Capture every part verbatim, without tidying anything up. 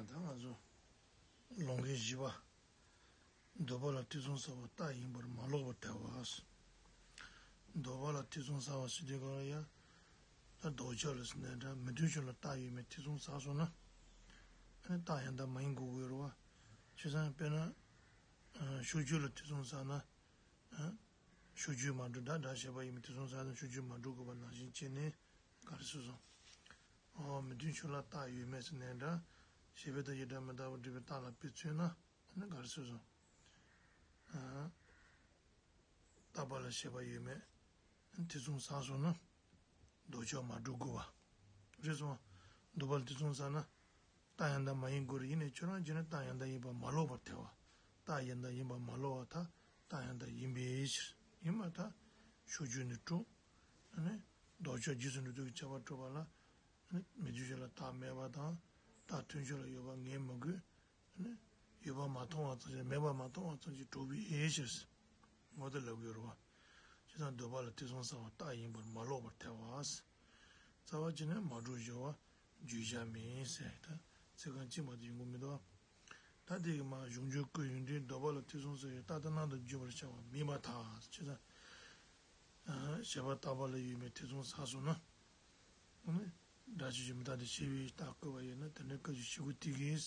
ད་ང་ཚོ་ལུང་གི་བཞི་པ། འདོད་པ་ལ་ཐེ་ཚོམ་ཟ་བ་རྟགས་ཡིན་པར་མ་ལོག་པར་ཐལ་བ། འདོད་པ་ལ་ཐེ་ཚོམ་ཟ་བ་ཟེར་དུས་སྒང་ལ་ཡ། ད་ལྡོག་ཕྱོགས་ལ་ཟེར་ནའི་འདྲ་མི་མཐུན་ཕྱོགས་ལ་རྟགས་ཡོད་མེད་ཐེ་ཚོམ་ཟ་སོང་ན། ཨ་ནི་རྟགས་ཡང་དག་མ་ཡིན་དགོས་ཀྱི་ཡོད་རེད་བ། བྱས་ཙང་དཔེར་ན། ཕྱོགས་ཆོས་ལ་ཐེ་ཚོམ་ཟ་ན། ཕྱོགས་ཆོས་མ་གྲུབ་སྒྲ་སྒྲ་བྱས་པ་ཡིན་མིན་ཐེ་ཚོམ་ཟ་ན་ཕྱོགས་ཆོས་མ་གྲུབ་དགོས་པ་ནང་བཞིན་བྱས་ནས་ག་རེ་ཟེར་སོང་། འོ་མི་མཐུན་ཕྱོགས་ལ་རྟགས་ཡོད་མེད་ཟེར་ནའི་འདྲ། ཞེས་པའི་མཐའ་ཡི་སྒྲ་མི་རྟག་པར་སྒྲུབ་པའི་རྟགས་ལ་དཔེ་མཚོན་ན་ཨ་ནི་ག་རེ་ཟེར་སོང་། རྟག་པ་ལ་ཞེས་པ་ཡོད་མེད་ཐེ་ཚོམ་ཟ་སོང་ན། ལྡོག་ཕྱོགས་མ་གྲུབ་དགོས་པ། རེད་སོང་། འདོད་པ་ལ་ཐེ་ཚོམ་ཟ་ན། རྟགས་ཡང་དག་མ་ཡིན་དགོས་རེད། ཡིན་ནའི་ཁྱོད་རང་བྱས་ན་རྟགས་ཡང་དག་ཡིན་པ་མ་ལོག་པར་ཐལ་བ། རྟགས་ཡང་དག་ཡིན་པ་མ་ལོག་པར་ཐལ། རྟགས་ཡང་དག་ཡིན་པའི་ཕྱིར། ཡིན་པར་ཐལ། ཕྱོགས་ཆོས་ནི་གྲུབ། ཨ་ནི། ལྡོག་ཕྱོགས་རྗེས་སུ་འགྲོ་ལྡོག་གི་ཁྱབ་པ་གྲུབ་པ་ལ། ཨ་ནི། མི་མཐུན་ཕྱོགས་ལ་རྟགས་མེད་པ་དང་། རྟགས་མཐུན་ཕྱོགས་ལ་ཡོད་པ་ངེས་མི་དགོས། ཨ་ནི། ཡོད་པ་མ་མཐོང་བ་ཙམ་ཞིག་མེད་པ་མ་མཐོང་བ་ཙམ་ཞིག་གྲུབ་པའི་ཕྱིར། འོ་དེ་ལབ་དགོས་རེད་བ། བྱས་ཙང་འདོད་པ་ལ་ཐེ་ཚོམ་ཟ་བ་རྟགས་ཡིན་པར་མ་ལོག་པར་ཐལ་བ། རྩ་བ་བྱས་ན་མ་གྲུབ་སྦྱོར་བ་བརྗོད་བྱ་མིན་ཟེར་ད་ཚིག་རྐང་གཅིག་མ་གཏོགས་ཡོང་གི་མི་འདུག་ད་དེ་གི་མ་གཞུང་འགྱུར་ཀུན་ཡོན་ཏན་འདོད་པ་ལ་ཐེ་ཚོམ་ཟ་བའི་རྟགས་ལྟར་སྣང་དུ་བརྗོད་པར་བྱ་བ་མིན་པར་ཐལ། བྱས་ཙང་། བྱས་པ་རྟག་པ་ལ་ཡོད་མེད་ཐེ་ཚོམ་ཟ་སོང་ན། ཨ་ནི། སྒྲ་ཆོས་ཅན་མི་རྟག་སྟེ་ཞེས་པའི་རྟགས་བཀོད་པ་ཡིན་ན་དེ་འདྲའི་སྐབས་ཀྱི་ཞིག་གུ་དེ་གིས།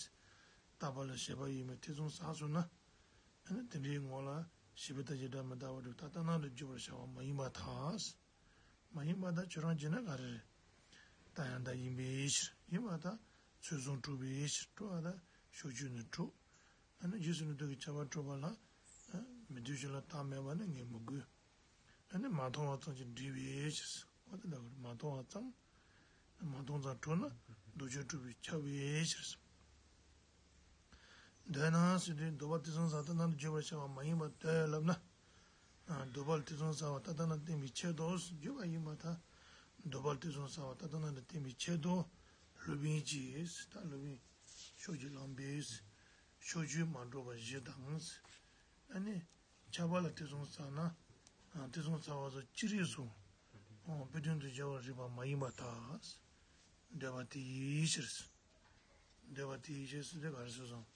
རྟག་པ་ལ་བྱས་པ་ཡོད་མེད་ཐེ་ཚོམ་ཟ་སོང་ན། ཨ་ནི་དེ་འདྲའི་ངོ་ལ་ཞེས་པའི་མཐའ་ཡི་སྒྲ་མི་རྟག་པར་སྒྲུབ་པའི་རྟགས་ལྟར་སྣང་དུ་བརྗོད་པར་བྱ་བ་མ་ཡིན་པར་ཐལ། མ་ཡིན་པར་ཐལ་ཁྱོད་རང་བྱས་ན་ག་རེ་རེད། རྟགས་ཡང་དག་ཡིན་པའི་ཕྱིར། ཡིན་པར་ཐལ། ཚུལ་གསུམ་གྲུབ་པའི་ཕྱིར། གྲུབ་པར་ཐལ། ཕྱོགས་ཆོས་ནི་གྲུབ། ཨ་ནི་རྗེས་སུ་འགྲོ་ལྡོག་གི་ཁྱབ་པ་གྲུབ་པ་ལ། མི་མཐུན་ཕྱོགས་ལ་རྟགས་མེད་པ་ནི་ངེས་མི་དགོས། ཨ་ནི་མ་མཐོང་བ་ཙམ་གྱིས་འགྲུབ་པའི་ཕྱིར། འོ་དེ་ལ་མ་མཐོང་བ་ཙམ། མ་མཐོང་ཙམ་གྲུབ་ན་ལྡོག་ཕྱོགས་གྲུབ་པས་ཁྱབ་པའི་ཕྱིར། འདོད་ན་ཟེར་དུས་འདོད་པ་ཐེ་ཚོམ་ཟ་རྟགས་ལྟར་སྣང་དུ་བརྗོད་པར་བྱ་བ་མ་ཡིན་པར་འདོད་ལབ་ན། འདོད་པ་ལ་ཐེ་ཚོམ་ཟ་བ་རྟགས་ལྟར་སྣང་བསྟན་པའི་ཆེད་དུ་བརྗོད་པ་ཡིན་པར་ཐལ། འདོད་པ་ལ་ཐེ་ཚོམ་ཟ་བ་རྟགས་ལྟར་སྣང་དུ་བསྟན་པའི་ཆེད་དུ་སློབ་དཔོན་གྱིས་ད་སློབ་དཔོན་ཕྱོགས་ཀྱི་གླང་པོས་ཕྱོགས་ཆོས་མ་གྲུབ་པ་བཞི་དང་། ཨ་ནི། ཁྱབ་པ་ལ་ཐེ་ཚོམ་ཟ་ན། ཨ། ཐེ་ཚོམ་ཟ་བ་སོགས་ཅི་རིགས་སུ། ཨོ། དཔེ་དོན་དུ་སྦྱར་བར་རིགས་པ་མ་ཡིན་པར་ཐལ། འདོད་པ་དེའི་ཕྱིར། འདོད་པ་དེའི་ཕྱིར་ཟེར་དུས་ག་རེ་ཟེར་སོང་།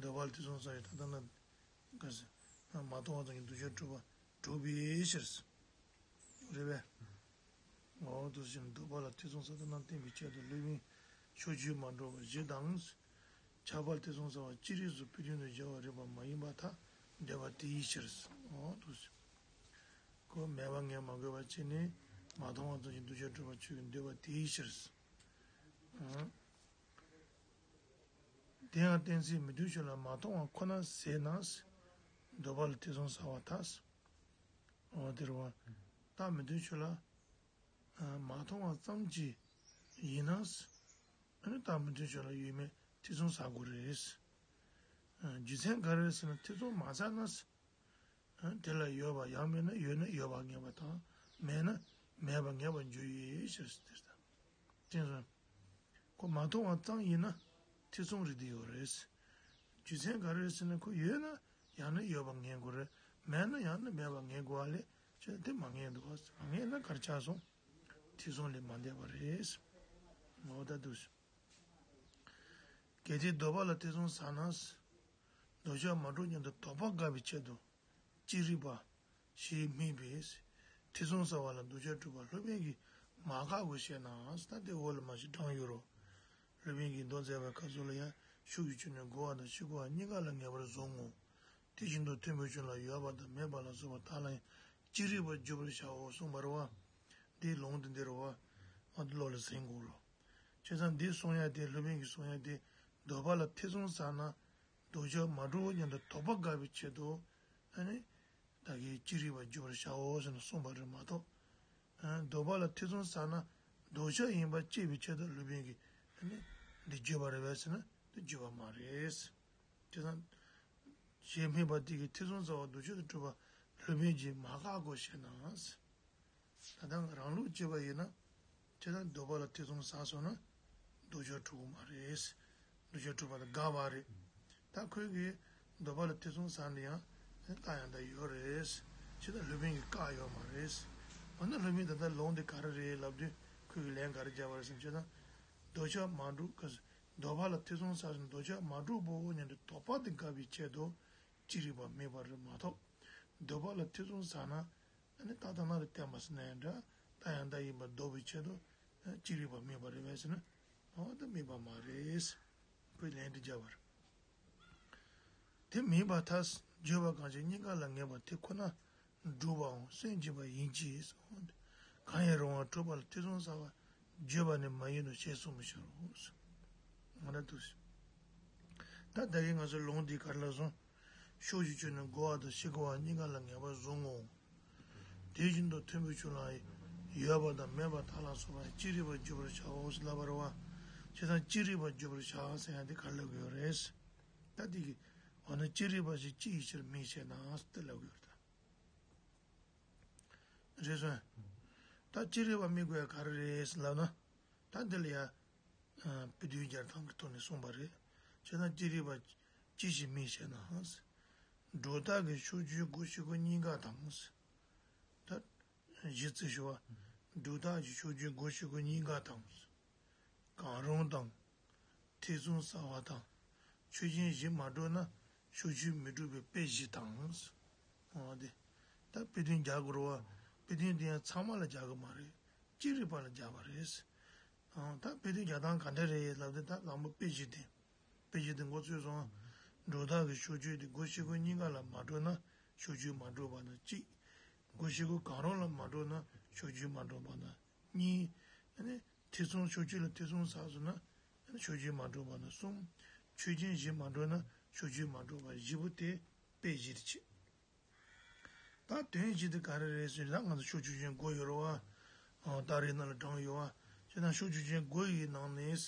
འདོད་པ་ལ་ཐེ་ཚོམ་ཟ་བའི་རྟགས་ལྟར་སྣང་། ག་ཟེར། མ་མཐོང་བ་ཙམ་གྱིས་ལྡོག་ཕྱོགས་གྲུབ་པ་གྲུབ་པའི་ཕྱིར། རེད་པས། འོ་དེ་བཞིན་འདོད་པ་ལ་ཐེ་ཚོམ་ཟ་རྟགས་ལྟར་སྣང་བསྟན་པའི་ཆེད་དུ་སློབ་དཔོན་ཕྱོགས་ཆོས་མ་གྲུབ་པ་བཞི་དང་། ཁྱབ་པ་ལ་ཐེ་ཚོམ་ཟ་བ་ཅི་རིགས་སུ་དཔེ་དོན་དུ་སྦྱར་བར་རིགས་པ་མ་ཡིན་པར་ཐལ། འདོད་པ་དེའི་ཕྱིར། འོ་དེ་བཞིན། ཁོ་མེད་པ་ངེས་མ་དགོས་པ་བྱས་ནས་མ་མཐོང་བ་ཙམ་གྱིས་ལྡོག་ཕྱོགས་གྲུབ་པ་ཆོས་ཀྱི་འདོད་པ་དེའི་ཕྱིར། དེ་ཡང་གཏན་ཚིགས་མི་མཐུན་ཕྱོགས་ལ་མ་མཐོང་བ་ཁོ་ན་ཟད་ན། འདོད་པ་ལ་ཐེ་ཚོམ་ཟ་བར་ཐལ། འོ་དེ་རེད་བ། རྟགས་མི་མཐུན་ཕྱོགས་ལ། མ་མཐོང་བ་ཙམ་གྱིས་ཡིན་ན། ཨ་ནི་རྟགས་མི་མཐུན་ཕྱོགས་ལ་ཡོད་མེད་ཐེ་ཚོམ་ཟ་དགོས་རེད། རྒྱུ་མཚན་ག་རེ་རེད་ཟེར་ན་ཐེ་ཚོམ་མ་ཟ་ན། དེ་ལ་ཡོད་པ་ཡང་མིན་ན་ཡོད་ན་ཡོད་པ་ངེས་པ་དང་མེད་ན་མེད་པ་ངེས་པར་འགྱུར་ཡོད་ཕྱིར་ཟེར་ཏེ། དེ་ཚོ། ཁོ་མ་མཐོང་བ་ཙམ་ཡིན་ན་ཐེ་ཚོམ་རེད་དེ་ཡོད་རེད། རྒྱུ་མཚན་ག་རེ་རེད་ཟེར་ན་ཁོ་ཡོད་ན་ཡང་ན་ཡོད་པ་ངེས་དགོས་རེད། མེད་ན་ཡང་ན་མེད་པ་ངེས་དགོས་པ་ལས་ཁྱོད་དེ་མ་ངེས་འདུག་བ། མ་ངེས་ན་ག་རེ་ཆགས་སོང་། ཐེ་ཚོམ་ལས་མ་འདས་པ་རེད། ངོ་ད་དུ། གལ་ཏེ་འདོད་པ་ལ་ཐེ་ཚོམ་ཟ་ན། ལྡོག་ཕྱོགས་མ་གྲུབ་སྙམ་དུ་དོགས་པ་དགག་པའི་ཆེད་དུ། ཅི་རིགས་པ། ཞེས་སྨྲས་པས། ཐེ་ཚོམ་ཟ་བ་ལ་ལྡོག་ཕྱོགས་གྲུབ་པ་སློབ་དཔོན་གྱིས་མ་བཀག་གོ་ཞེ་ན། ད་དེ་འོག་ལ་མ་ཞིག་དྲངས་ཡོད་རོ། སློབ་དཔོན་གྱིས་མདོ་མཛད་པའི་སྐབས་སུ་ལ་ཡང་ཕྱོགས་ཀྱི་ཆོས་ནི་རྒོལ་བ་དང་ཕྱིར་རྒོལ་བ་གཉིས་ཀ་ལ་ངེས་པར་བཟུང་ངོ་། དེ་བཞིན་དུ་མཐུན་པའི་ཆོས་ལ་ཡོད་པ་དང་མེད་པ་ལ་སོགས་པ་དག་ལ་ཡང་ཅི་རིགས་པར་བརྗོད་པར་བྱའོ་གསུངས་པ་རེད་བ། འདིའི་ལུང་དེ་འདི་རེད་བ། ཨ་ནི་བློ་ལ་ཟིན་དགོས་རོ། བྱས་ཙང་འདི་གསུང་ཡ་དེ་སློབ་དཔོན་གྱིས་གསུང་ཡ་དེ་འདོད་པ་ལ་ཐེ་ཚོམ་ཟ་ན། ལྡོག་ཕྱོགས་མ་གྲུབ་སྙམ་དུ་དོགས་པ་དགག་པའི་ཆེད་དུ། ཨ་ནི། བདག་གིས་ཅི་རིགས་པར་བརྗོད་པར་བྱའོ་ཟེར་ནས་གསུངས་པ་རེད་མ་གཏོགས། ཨ། འདོད་པ་ལ་ཐེ་ཚོམ་ཟ་ན་ལྡོག་ཕྱོགས་ཡིན་པ་དཔྱད་པའི་ཆེད་དུ་སློབ་དཔོན་གྱིས་ཨ་ནི་འདི་བརྗོད་པ་རེད་པས་ཟེར་ན་འདི་བརྗོད་པ་མ་རེད། དེ་དང་། ཞེས་སྨྲས་པ་དེ་གིས་ཐེ་ཚོམ་ཟ་བ་ལྡོག་ཕྱོགས་སུ་གྲུབ་པ་སློབ་དཔོན་གྱིས་མ་བཀག་གོ་ཞེ་ན། ད་ལྟ་རང་ལུགས་བྱས་པ་ཡིན་ན། ཁྱེད་རང་འདོད་པ་ལ་ཐེ་ཚོམ་ཟ་སོང་ན། ལྡོག་ཕྱོགས་གྲུབ་ཀྱི་མ་རེད། ལྡོག་ཕྱོགས་གྲུབ་པ་དང་འགལ་བ་རེད། ད་ཁོས་གི་འདོད་པ་ལ་ཐེ་ཚོམ་ཟ་འདི་ཡང་རྟགས་ཡང་དག་ཡོད་རེད། ཁྱེད་རང་སློབ་དཔོན་གྱིས་བཀག་ཡོད་མ་རེད། འོ་ན་སློབ་དཔོན་ད་ལྟ་ལུང་འདི་ག་རེ་རེད་ལབ་དུས་ཁོས་གི་ལན་ག་རེ་བརྒྱབ་པ་རེད་ཟེར་ན། ཁྱེད་རང་ལྡོག་ཕྱོགས་མ་གྲུབ་ག་འདོད་པ་ལ་ཐེ་ཚོམ་ཟ་ཞིང་འདོད་ཆགས་མ་གྲུབ་བོ་སྙམ་དུ་དོགས་པ་དེ་དགག་པའི་ཆེད་དུ་ཅི་རིགས་པ་དམིགས་པ་རེད་མ་གཏོགས། འདོད་པ་ལ་ཐེ་ཚོམ་ཟ་ན་ཨ་ནི་ཏག་ཏག་ན་རེ་བསྟན་པ་ཟེར་ན་ཡང་འདྲ། ད་ཡང་དག་ཡིན་པར་འདོད་པའི་ཆེད་དུ་ཅི་རིགས་པ་དམིགས་པ་རེད་པས་ཟེར་ན། འོ་ད་དམིགས་པ་མ་རེད། ཁོས་ལན་དེ་བརྒྱབ་པ་རེད། དེ་མིན་པར་ཐལ། བརྗོད་པ་གང་ཞིག་གཉིས་ཀ་ལ་ངེས་པ་དེ་ཁོ་ན་སྒྲུབ་པའམ་སེམས་བསྐྱེད་པ་ཡིན་གྱི། གང་ཡང་རུང་བ་གྲུབ་པ་ལ་ཐེ་ཚོམ་ཟ་བར་བརྗོད་པ་ནི་མ་ཡིན་ནོ་ཞེས་གསུངས་པའི་ཕྱིར་རོ། ང་འདྲ་འདུག་ད་ད་གིན་ང་ཚོའི་ལུང་འདི་ག་རེ་ལབ་སོང་། ཕྱོགས་ཀྱི་ཆོས་ནི་རྒོལ་བ་དང་ཕྱིར་རྒོལ་བ་གཉིས་ཀ་ལ་ངེས་པར་བཟུང་ངོ་། དེ་བཞིན་དུ་མཐུན་པའི་ཆོས་ལའང་ཡོད་པ་དང་མེད་པ་དག་ལ་སོགས་པ་ཅི་རིགས་པར་བརྗོད་པར་བྱའོ་ཞེས་ལབ་པ་རེད་བ། བྱས་ཙང་ཅི་རིགས་པར་བརྗོད་པར་བྱ་ཟེར་ཡ་འདི་ག་རེ་ལབ་ཀྱི་ཡོད་རེད། ད་འདི་གི་འོ་ན་ཅི་རིགས་པ་ཞིག་ཅི་ཡི་ཕྱིར་དམིགས་ཞེ་ན་ཟེར་ལབ་ཀྱི་ཡོད་རེད་ད། རེད་སོང་། ད་ཅི་རིགས་པ་དམིགས་དགོས་ཡ་ག་རེ་རེད་ལབ་ན། ད་འདི་ལ་ཡ། དཔེ་དོན་སྦྱར་སྟངས་ཀྱི་ཐོག་ནས་གསུངས་པ་རེད། བྱས་ན་ཅི་རིགས་པ་ཅི་ཞིག་དམིགས་ཞེ་ན། སྒྲོ་བཏགས་ཀྱི་ཕྱོགས་ཆོས་སྒོ་ཕྱི་སྒོ་གཉིས་ཀ་དང་། ད་གཞི་རྩི་ཞུ་བ། སྒྲོ་བཏགས་ཀྱི་ཕྱོགས་ཆོས་སྒོ་ཕྱི་སྒོ་གཉིས་ཀ་དང་། གང་རུང་དང་། ཐེ་ཚོམ་ཟ་བ་དང་། ཆོས་ཅན་བཞི་མ་གྲུབ་ན་ཕྱོགས་ཆོས་མི་འགྲུབ་པའི་དཔེ་བཞི་དང་། འོ་དེ། ད་དཔེ་དོན་རྒྱག་དགོས་རེད་བ། དཔེ་དོན་དེ་ཡང་ཚང་མ་ལ་རྒྱག་གི་མ་རེད། ཅི་རིགས་པ་ལ་རྒྱག་པ་རེད། ཨང་། ད་དཔེ་དོན་རྒྱག་སྟངས་ག་འདྲ་རེད་ལབ་དུས་ད་དང་པོ་དཔེ་བཞི་དེ། དཔེ་བཞི་དེ་མགོ་ཚོས་སོང་། སྒྲོ་བཏགས་ཀྱི་ཕྱོགས་ཆོས་དེ་སྒོ་ཕྱི་སྒོ་གཉིས་ཀ་ལ་མ་གྲུབ་ན་ཕྱོགས་ཆོས་མ་གྲུབ་པ་དང་གཅིག་སྒོ་ཕྱི་སྒོ་གང་རུང་ལ་མ་གྲུབ་ན་ཕྱོགས་ཆོས་མ་གྲུབ་པ་དང་གཉིས། ཨ་ནི་ཐེ་ཚོམ་ཕྱོགས་ཆོས་ལ་ཐེ་ཚོམ་ཟ་སོང་ན་ཕྱོགས་ཆོས་མ་གྲུབ་པ་དང་གསུམ། ཆོས་ཅན་བཞི་མ་གྲུབ་ན་ཕྱོགས་ཆོས་མ་གྲུབ་པ་བཞི་པོ་དེ་དཔེ་བཞི་རེད་བྱས། ད་དོན་བཞི་དེ་ག་རེ་རེད་ཟེར་ན་ང་ཚོ་ཕྱོགས་ཆོས་ཅན་སྒོ་ཡོད་རེད་བ། ཨ། རྟགས་རིགས་ནང་ལ་དྲངས་ཡོད་བ། བྱས་ན་ཕྱོགས་ཆོས་ཅན་སྒོ་ཡི་ནང་ནས།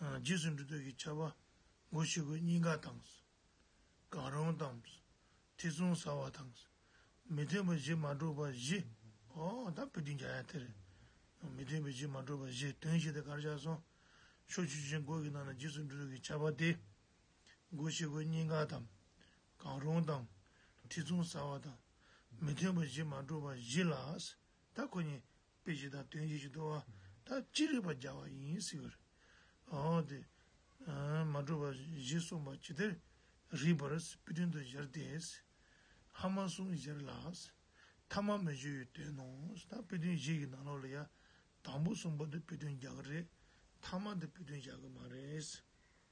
ཨ། རྗེས་སུ་འགྲོ་ལྡོག་གི་ཁྱབ་པ། སྒོ་ཕྱི་སྒོ་གཉིས་ཀ་དང་། གང་རུང་དང་། ཐེ་ཚོམ་ཟ་བ་དང་། མི་མཐུན་པ་བཞི་མ་གྲུབ་པ་བཞི། ཨོ་ད་དཔེ་དོན་རྒྱག་ཡ་དེ་རེད། མི་མཐུན་པ་བཞི་མ་གྲུབ་པ་བཞི་དོན་བཞི་དེ་ག་རེ་བྱས་སོང་། ཕྱོགས་ཆོས་ཅན་སྒོ་གི་ནང་ན་རྗེས་སུ་འགྲོ་ལྡོག་གི་ཁྱབ་པ་དེ། སྒོ་ཕྱི་སྒོ་གཉིས་ཀ་དང་། གང་རུང་དང་། ཐེ་ཚོམ་ཟ་བ་དང་། མི་མཐུན་པ་བཞི་མ་གྲུབ་པ་བཞི་ལ། ད་ཁོ་གཉིས་དཔེ་བཞི་དང་དོན་བཞི་ཞིག་འདུག་བ། ད་ཅི་རིགས་པ་སྦྱར་བ་ཡིན་ཟེར་གྱི་རེད། འོ་དེ། མ་གྲུབ་པ་བཞི་གསུངས་པ་ཇི་ལྟར་རིགས་པར་དཔེ་དོན་དུ་སྦྱར་ཏེ། ཧ་མ་གསུམ་སྦྱར་ལ། ཐ་མ་མི་སྦྱོར་བའི་དོན་ནོ། ད་དཔེ་དོན་བཞི་ཡི་ནང་ལོགས་ལ་ཡ། དང་པོ་གསུམ་པོ་དེ་དཔེ་དོན་རྒྱག་གི་རེད། ཐ་མ་དེ་དཔེ་དོན་རྒྱག་གི་མ་རེད།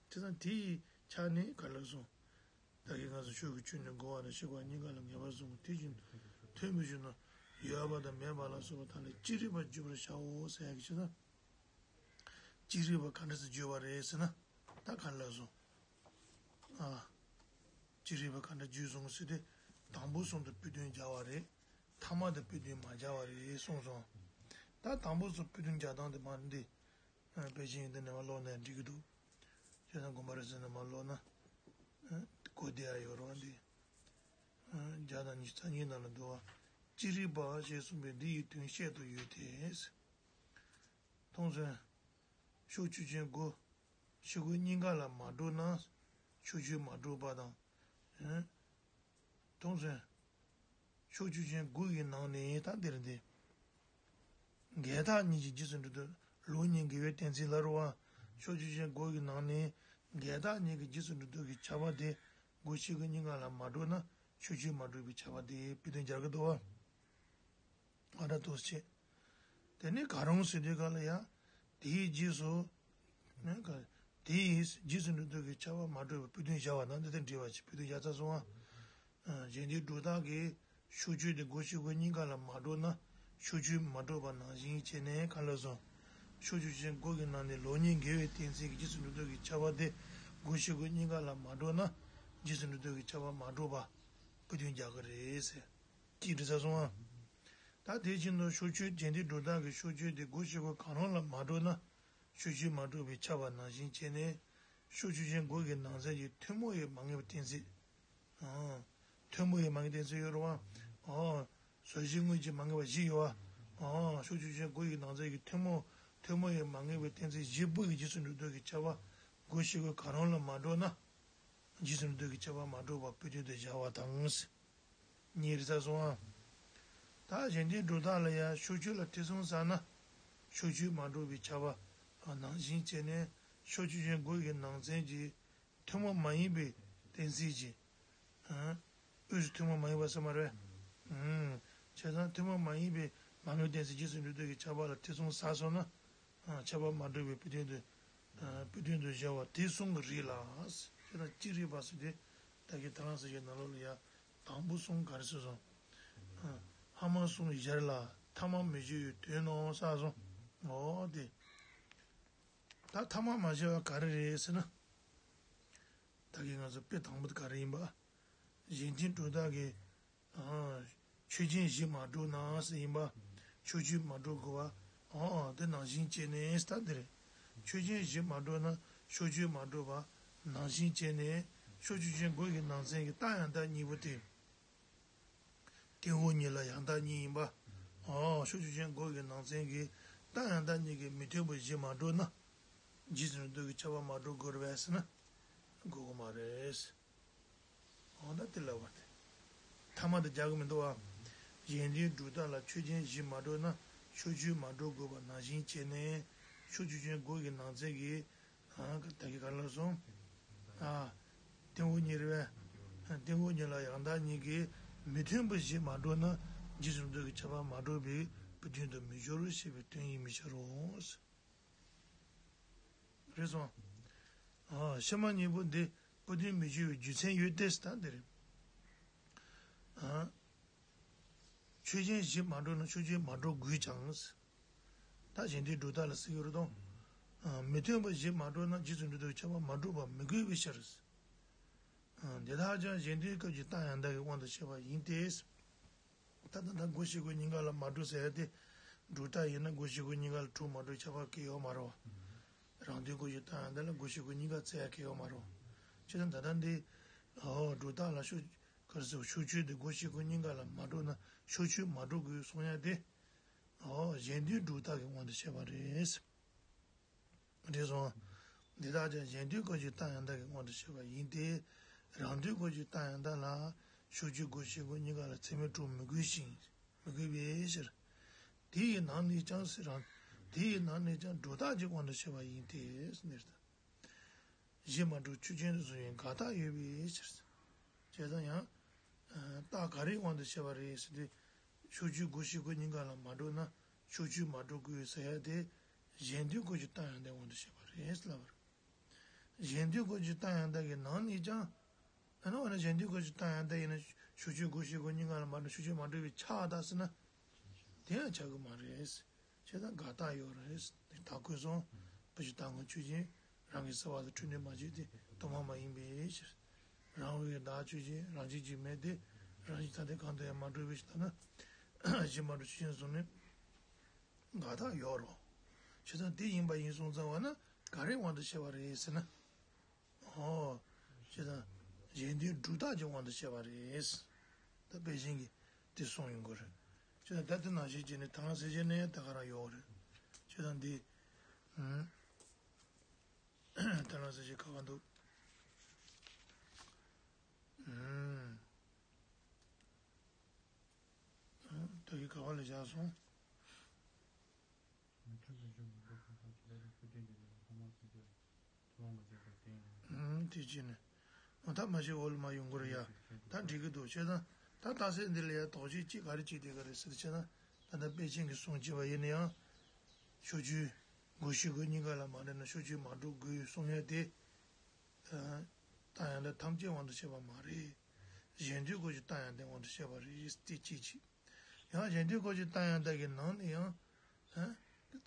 དེ་ཙང་དེ་ཡི་ཆ་ནས་ག་ལ་སོང་། ད་གིན་ང་ཚོ་ཕྱོགས་ཀྱི་ཆོས་ནི་རྒོལ་བ་དང་ཕྱིར་རྒོལ་བ་གཉིས་ཀ་ལ་ངེས་པར་བཟུང་། དེ་བཞིན་མཐུན་པའི་ཆོས་ནི་ཡོད་པ་དང་མེད་པ་ལ་སོགས་པ་དག་ལས་ཅི་རིགས་པར་བརྗོད་པར་བྱའོ་ཟེར་ཡག་གི་ཕྱིར་ན། ཅི་རིགས་པ་ག་འདྲ་སེ་བརྗོད་པ་རེད་ཟེར་ན། ད་ག་ལ་སོང་། ཨ། ཅི་རིགས་པ་ག་འདྲ་བརྗོད་སོང་ཟེར་ཏེ། དང་པོ་གསུམ་དུ་དཔེ་དོན་སྦྱར་བ་རེད། ཐ་མ་དུ་དཔེ་དོན་མ་སྦྱར་བ་རེད་གསུངས་སོང་། ད་དང་པོ་གསུམ་དཔེ་དོན་སྦྱར་སྟངས་དེ་མ་འདི། དཔེ་ཆ་ཡིན་དེ་ནས་མར་ཀློག་ན་འགྲིག་གི་འདུག་བྱས་ན་དགོན་པ་རེ་ཟེར་ནས་མར་ཀློག་ན། གོ་བདེ་ཡ་ཡོད་རེད་བ་འདི། བརྒྱ་དང་ཉི་ཤུ་རྩ་གཉིས་ནང་ལ་འདུག་བ། ཅི་རིགས་པ་ཞེས་གསུངས་པས་འདི་ཡི་དོན་བཤད་དུ་ཡོད་དེ། མཐོང་ཚུལ། ཕྱོགས་ཆོས་ཅན་སྒོ། ཕྱི་སྒོ་གཉིས་ཀ་ལ་མ་གྲུབ་ན། ཕྱོགས་ཆོས་མ་གྲུབ་པ་དང་། མཐོང་ཚུལ། ཕྱོགས་ཆོས་ཅན་སྒོ་ཡི་ནང་ནས་ད་འདིར་འདི། འགལ་རྟགས་གཉིས་ཀྱི་རྗེས་སུ་འགྲོ་ལྡོག་ལུགས་གཉིས་འགལ་བའི་གཏན་ཚིགས་ལ་རུ་བ། ཕྱོགས་ཆོས་ཅན་སྒོ་ཡི་ནང་ནས་འགལ་རྟགས་གཉིས་ཀྱི་རྗེས་སུ་འགྲོ་ལྡོག་གི་ཁྱབ་པ་དེ་སྒོ་ཕྱི་སྒོ་གཉིས་ཀ་ལ་མ་གྲུབ་ན་ཕྱོགས་ཆོས་མ་གྲུབ་པའི་ཁྱབ་པ་དེ་དཔེ་དོན་སྦྱར་གི་འདུག་བ། ཨ་འདྲ་འདུག་སེ་བྱས། དེ་ནས་གང་རུང་ཟེར་དུས་ག་ལ་ཡ། དེའི་རྗེས་སུ། ནས་ག་དེའི་རྗེས་སུ་འགྲོ་ལྡོག་གི་ཁྱབ་པ་མ་གྲུབ་པའི་དཔེ་དོན་སྦྱར་བ་ན་འདི་ལྟར་འགྲེལ་བ་ཞིག་དཔེ་དོན་སྦྱར་ཚར་སོང་ང་། གཞན་དོན་སྒྲོ་བཏགས་ཀྱི་ཕྱོགས་ཆོས་དེ་སྒོ་ཕྱི་སྒོ་གཉིས་ཀ་ལ་མ་གྲུབ་ན་ཕྱོགས་ཆོས་མ་གྲུབ་པ་ནང་བཞིན་བྱས་ནས་ག་ལ་སོང་། ཕྱོགས་ཆོས་ཅན་སྒོ་གི་ནང་ནས་ལུགས་གཉིས་འགལ་བའི་གཏན་ཚིགས་ཀྱི་རྗེས་སུ་འགྲོ་ལྡོག་གི་ཁྱབ་པ་དེ་སྒོ་ཕྱི་སྒོ་གཉིས་ཀ་ལ་མ་གྲུབ་ན་རྗེས་སུ་འགྲོ་ལྡོག་གི་ཁྱབ་པ་མ་གྲུབ་པ་དཔེ་དོན་རྒྱག་གི་རེད་ཟེར། ཅིག་འགྲིག་ཚར་སོང་ང་། ད་དེ་བཞིན་དུ་ཕྱོགས་ཆོས་གཞན་དོན་སྒྲོ་བཏགས་ཀྱི་ཕྱོགས་ཆོས་དེ་སྒོ་ཕྱི་སྒོ་གང་རུང་ལ་མ་གྲུབ་ན། ཕྱོགས་ཆོས་མ་གྲུབ་པའི་ཁྱབ་པ་ནང་བཞིན་བྱས་ནས། ཕྱོགས་ཆོས་ཅན་སྒོ་གི་ནང་ཚན་གྱི་ཐུན་མོང་བའི་མ་ངེས་པའི་གཏན་ཚིགས། ཨང་། ཐུན་མོང་བའི་མ་ངེས་གཏན་ཚིགས་ཡོད་རེད་བ། ཨང་། བཟོ་གཞི་དངོས་ཀྱི་མ་ངེས་པ་བཞི་ཡོད་བ། ཨང་། ཕྱོགས་ཆོས་ཅན་སྒོ་ཡི་ནང་ཚན་གྱི་ཐུན་མོང་ཐུན་མོང་བའི་མ་ངེས་པའི་གཏན་ཚིགས་བཞི་པོ་ཡི་རྗེས་སུ་འགྲོ་ལྡོག་གི་ཁྱབ་པ་སྒོ་ཕྱི་སྒོ་གང་རུང་ལ་མ་གྲུབ་ན། རྗེས་སུ་འགྲོ་ལྡོག་གི་ཁྱབ་པ་མ་གྲུབ་པ་དཔེ་དོན་དུ་སྦྱར་བ་དང་། གཉིས་རེད་ཚར་སོང་ཨ། ད་གཞན་དོན་སྒྲོ་བཏགས་ལ་ཡང་ཕྱོགས་ཆོས་ལ་ཐེ་ཚོམ་ཟ་ན། ཕྱོགས་ཆོས་མ་གྲུབ་པའི་ཁྱབ་པ་ནང་བཞིན་བྱས་ནས། ཕྱོགས་ཆོས་ཅན་དགུ་གི་ནང་ཚན་གྱི་ཐུན་མོང་མ་ཡིན་པའི་གཏན་ཚིགས་ཀྱི། ཨ། དབུས་སུ་ཐུན་མོང་མ་ཡིན་པ་ཟེར་མ་རེད། ཨུམ། བྱས་ཙང་ཐུན་མོང་མ་ཡིན་པའི་མ་ལུས་གཏན་ཚིགས་རྗེས་སུ་འགྲོ་ལྡོག་གི་ཁྱབ་པ་ལ་ཐེ་ཚོམ་ཟ་སོང་ན། ཨ། ཁྱབ་པ་མ་གྲུབ་པའི་བུ་དོན་དུ། ཨ། བུ་དོན་དུ་སྦྱར་བ་དེ་གསུམ་གྱི་རིགས་ལ། བྱས་ཙང་ཅི་རིགས་པ་ཟེར་དུས། ད་གིན་ད་རང་ཟེར་གྱི་ནང་ལོགས་ལ་ཡ། དང་པོ་གསུམ་ག་རེ་ཟེར་སོང་། ཨ། ལྷག་མ་གསུམ་གཞིར་ལ་ཐ་མ་མི་སྦྱར་བའི་དོན་ནོ་ཟེར་སོང་། འོ་དེ། ད་ཐ་མ་མ་སྦྱར་བ་ག་རེ་རེད་ཟེར་ན། ད་གིན་ང་ཚོ་དཔེ་དང་པོ་དེ་ག་རེ་ཡིན་པ། གཞན་དོན་སྒྲུབ་རྟགས་ཀྱི། ཨ། ཆོས་ཅན་གཞི་མ་གྲུབ་ན་ཟེར་ཡིན་པ། ཕྱོགས་ཆོས་མ་གྲུབ་དགོས་པ། ཨ། དེ་ནང་བཞིན་བྱས་ནས་ད་འདིར། ཆོས་ཅན་གཞི་མ་གྲུབ་ན་ཕྱོགས་ཆོས་མ་གྲུབ་པ། ནང་བཞིན་བྱས་ནས་ཕྱོགས་ཆོས་ཅན་དགུ་གི་ནང་ཚན་གྱི་རྟགས་ཡང་དག་གཉིས་པོ་དེ། སྟེང་འོག་གཉིས་ལ་ཡང་དག་གཉིས་ཡིན་པ། ཨ། ཕྱོགས་ཆོས་ཅན་དགུ་གི་ནང་ཚན་གྱི་རྟགས་ཡང་དག་གཉིས་ཀྱི་མི་མཐུན་པ་གཞི་མ་གྲུབ་ན། རྗེས་སུ་འགྲོ་ལྡོག་གི་ཁྱབ་པ་མ་གྲུབ་དགོས་རེད་པས་ཟེར་ན། དགོས་ཀྱི་མ་རེད། འོ་ན་དེ་ལབ་པ་དེ། ཐ་མ་དེ་རྒྱག་གི་མི་འདུག་བ། གཞན་དོན་སྒྲུབ་རྟགས་ལ་ཆོས་ཅན་གཞི་མ་གྲུབ་ན་ཕྱོགས་ཆོས་མ་གྲུབ་དགོས་པ་ནང་བཞིན་བྱས་ནས་ཕྱོགས་ཆོས་ཅན་དགུ་གི་ནང་ཚན་གྱི། ཨ། ད་གིན་ག་རེ་ལབ་སོང་། ཨ། སྟེང་འོག་གཉིས་རེད་པས། སྟེང་འོག་གཉིས་ལ་ཡང་དག་གཉིས་ཀྱི་མི་མཐུན་པ་གཞི་མ་གྲུབ་ན་རྗེས་སུ་འགྲོ་ལྡོག་གི་ཁྱབ་པ་མ་གྲུབ་པས་བུ་དོན་དུ་མི་སྦྱོར་ཞེས་པའི་དོན་ཡིན་པའི་ཕྱིར་རོ། རེད་སོང་། ཨ། ཕྱི་མ་གཉིས་པོ་འདི་བུ་དོན་མི་སྦྱོར་བའི་རྒྱུ་མཚན་ཡོད་དེ་ཟེར་ད་འདི་རེད། ཨ། ཆོས་ཅན་གཞི་མ་གྲུབ་ན་ཕྱོགས་ཆོས་མ་གྲུབ་དགོས་ཀྱང་། ད་གཞན་དོན་སྒྲུབ་རྟགས་ལ་ཟེར་གྱི་རེད་དོ། ཨ། མི་མཐུན་པ་གཞི་མ་གྲུབ་ན་རྗེས་སུ་འགྲོ་ལྡོག་ཁྱབ་པ་མ་གྲུབ་པ་མི་དགོས་པའི་ཕྱིར། ཨ། འདི་དག་ཀྱང་གཞན་དོན་སྐབས་ཀྱི་རྟགས་ཡང་དག་གི་དབང་དུ་བྱས་པ་ཡིན་ཏེ། ད་ལྟ་ད་དགུ་བཞི་དགུ་གཉིས་ཀ་ལ་མ་གྲུབ་ཟེར་ཡ་དེ། སྒྲུབ་རྟགས་ཡིན་ན་དགུ་བཞི་དགུ་གཉིས་ཀ་ལ་གྲུབ་མ་གྲུབ་ཁྱབ་པ་གང་ཡང་ཡོད་མ་རེད་བ། རང་དོན་དགུ་བཞི་རྟགས་ཡང་དག་ལ་དགུ་བཞི་དགུ་གཉིས་ཀ་བཙལ་ཡ་གང་ཡང་ཡོད་མ་རེད་བ། བྱས་ཙང་ད་ལྟ་འདི། ཨོ། སྒྲུབ་རྟགས་ལ་ཕྱོགས། ག་རེ་ཟེར། ཕྱོགས་ཆོས་དེ་དགུ་བཞི་དགུ་གཉིས་ཀ་ལ་མ་གྲུབ་ན་ཕྱོགས་ཆོས་མ་གྲུབ་དགོས་གསུང་ཡ་དེ། ཨོ། གཞན་དོན་སྒྲུབ་རྟགས་ཀྱི་དབང་དུ་བྱས་པ་རེད། རེད་སོང་། འདི་དག་ཀྱང་གཞན་དོན་སྐབས་ཀྱི་རྟགས་ཡང་དག་གི་དབང་དུ་བྱས་པ་ཡིན་ཏེ། རང་དོན་སྐབས་ཀྱི་རྟགས་ཡང་དག་ལ་ཕྱོགས་ཆོས་དགུ་བཞི་དགུ་གཉིས་ཀ་ལ་ཚད་མས་གྲུབ་མི་དགོས་ཤིང་། མི་དགོས་པའི་ཕྱིར། དེ་ཡི་ནང་ནས་ཀྱང་ཟེར་རང་། དེ་ཡི་ནང་ནས་ཀྱང་སྒྲུབ་རྟགས་ཀྱི་དབང་དུ་བྱས་པ་ཡིན་ཏེ་ཟེར་ནས། གཞི་མ་གྲུབ་ཆོས་ཅན་དུ་བཟུང་བའི་དགག་རྟགས་ཡོད་པའི་ཕྱིར། བྱས་ཙང་ཡང་། རྟགས་ག་རེའི་དབང་དུ་བྱས་པ་རེད་ཟེར་དུས། ཕྱོགས་ཆོས་དགུ་བཞི་དགུ་གཉིས་ཀ་ལ་མ་གྲུབ་ན་ཕྱོགས་ཆོས་མ་གྲུབ་དགོས་ཟེར་ཡ་དེ། གཞན་དོན་སྐབས་ཀྱི་རྟགས་ཡང་དག་དབང་དུ་བྱས་པ་རེད་ལབ་པ་རེད། གཞན་དོན་སྐབས་ཀྱི་རྟགས་ཡང་དག་གི་ནང་ནས་ཀྱང་། ཨ་ནི་འོ་ན་གཞན་དོན་སྐབས་ཀྱི་རྟགས་ཡང་དག་ཡིན་ན་ཕྱོགས་ཆོས་དགུ་བཞི་དགུ་གཉིས་ཀ་ལ་མ་གྲུབ་ཕྱོགས་ཆོས་མ་གྲུབ་པའི་ཆགས་རྟགས་ཟེར་ན། དེ་ཡང་ཆགས་ཀྱི་མ་རེད། བྱས་ཙང་དགག་རྟགས་ཡོད་རེད། དེ་ད་ཁོས་སོང་། བུ་གཞི་རྟག་ངོ་ཆོས་ཅན། རང་གི་སྲིད་པ་དང་འཁྲུལ་གནོད་མ་བྱས་ཏེ་སྟོང་པ་མ་ཡིན་པའི་ཕྱིར། རང་དབང་གི་བདག་ཆོས་ཅན། རང་བཞིན་གྱིས་མེད་དེ། རང་བཞིན་ཐ་དད་གང་དུ་ཡང་མ་གྲུབ་པའི་ཕྱིར་ལྟར་ན། གཞི་མ་གྲུབ་ཆོས་ཅན་བཟུང་ནས་དགག་རྟགས་ཡོད་རེད། བྱས་ཙང་དེ་ཡིན་པ་ཡིན་སོང་ཙང་བ་ན་ག་རེའི་དབང་དུ་བྱས་པ་རེད་ཟེར་ན། ཨོ། བྱས་ཙང་། གཞན་དོན་སྒྲུབ་རྟགས་ཀྱི་དབང་དུ་བྱས་པ་རེད། ད་དཔེ་ཅན་གྱིས་དེ་གསུངས་ཡོང་གི་རེད། བྱས་ཙང་ད་དེ་ནང་བཞིན་བྱས་ནས་ད་ག་ཟེར་བྱས་ནས་ད་ག་རང་ཡོད་རེད། བྱས་ཙང་འདི། ཨུམ། ད་ག་ཟེར་བྱས་ག་ག་འདུག་ཨུམ། ད་གི་ག་བ་ལ་བཞག་སོང་། མི་མཐུན་པའི་གཞི་མ་གྲུབ་པ་དང་། ཇི་ལྟར་བུ་དོན་འདི་ལ་ལྷག་མ་གསུམ་གྱི་ཐུན་མོང་མ་ཡིན་པའི་གཏན་ཡིན། ཨུམ། དེ་བྱས་ནས། འོ་ད་མ་ཤེས་འོག་ལ་མ་ཡོང་གི་རེད་ཡ། ད་འགྲིག་གི་འདུག་བྱས་ཙང་། ད་རྟགས་གསལ་འདི་ལ་ཡ་དོགས་གཅོད་ཅིག་ག་རེ་བྱེད་བསྡད་ཀྱི་རེད་ཟེར་བྱས་ན། ད་ལྟ་དཔེ་ཅན་གྱིས་གསུངས་བྱས་པ་ཡིན་ན་ཡང་། ཕྱོགས་ཆོས། དགུ་བཞི་དགུ་གཉིས་ཀ་ལ་མ་གྲུབ་ན་ཕྱོགས་ཆོས་མ་གྲུབ་དགོས་གསུང་ཡ་དེ། རྟགས་ཡང་དག་ཐམས་ཅད་དབང་དུ་བྱས་པ་མ་རེད། གཞན་དོན་སྐབས་ཀྱི་རྟགས་ཡང་དག་དབང་དུ་བྱས་པ་རེད། དེ་གཅིག་བྱས། ཡང་གཞན་དོན་སྐབས་ཀྱི་རྟགས་ཡང་དག་གི་ནང་ནས་ཡང་། ཨ།